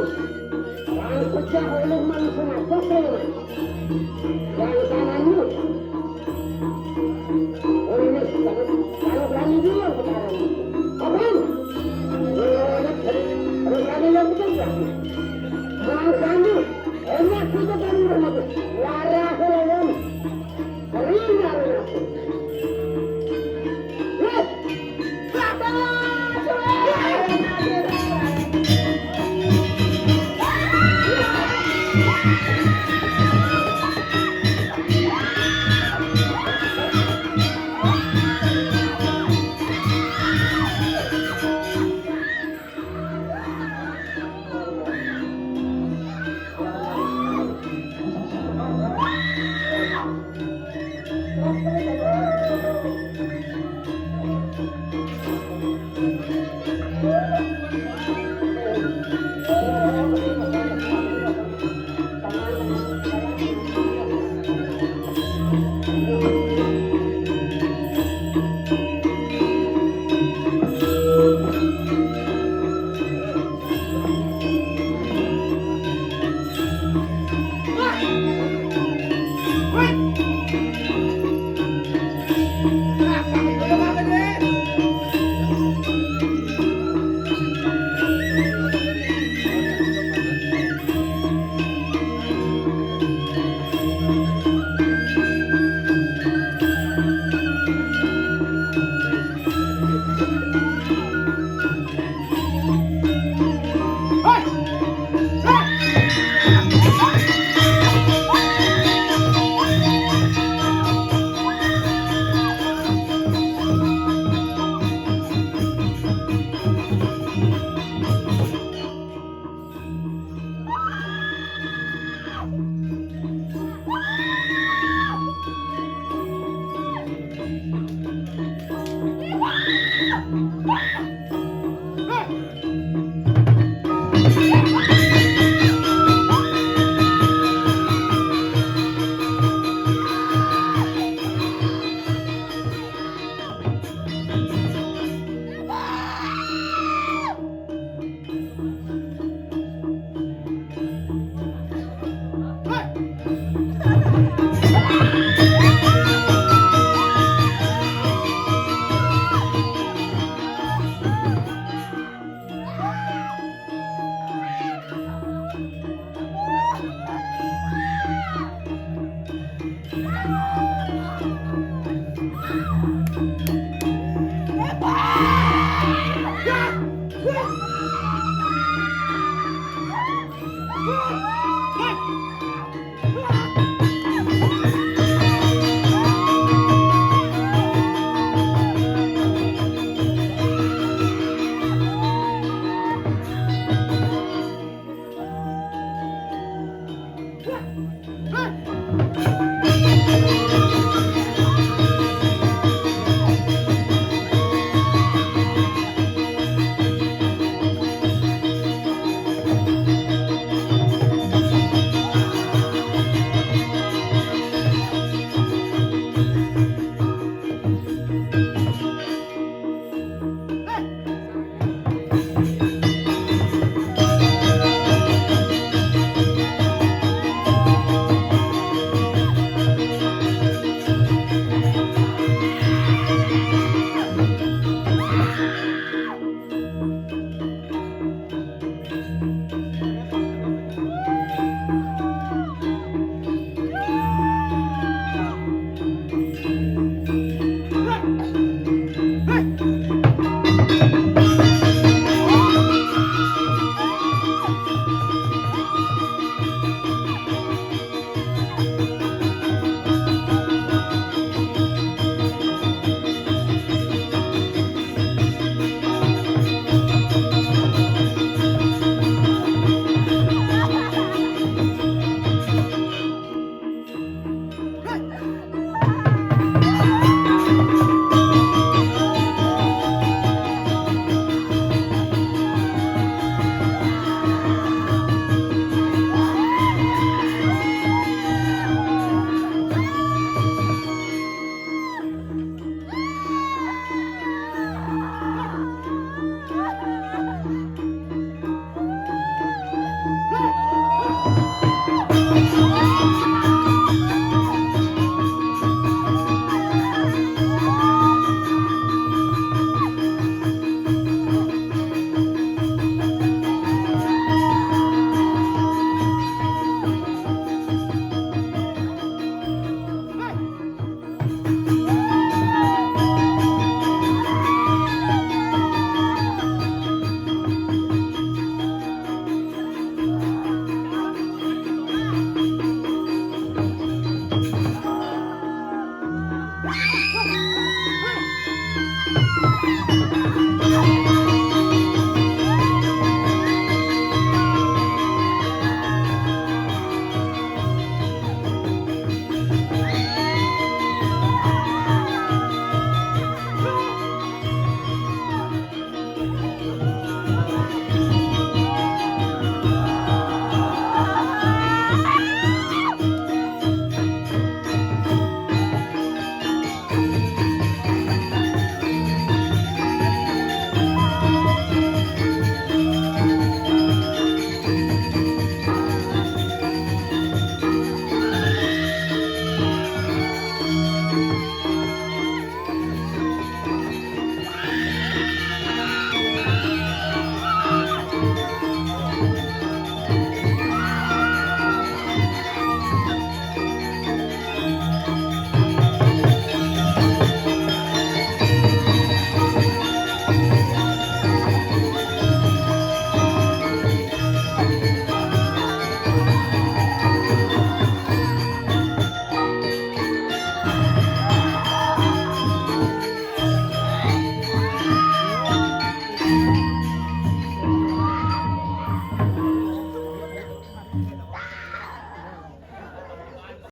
yang pecah oleh manusia, yang tanganmu. Kalau berani dulu sekarang. Apa? Kalau berani yang bekerja. Makanya, enak kita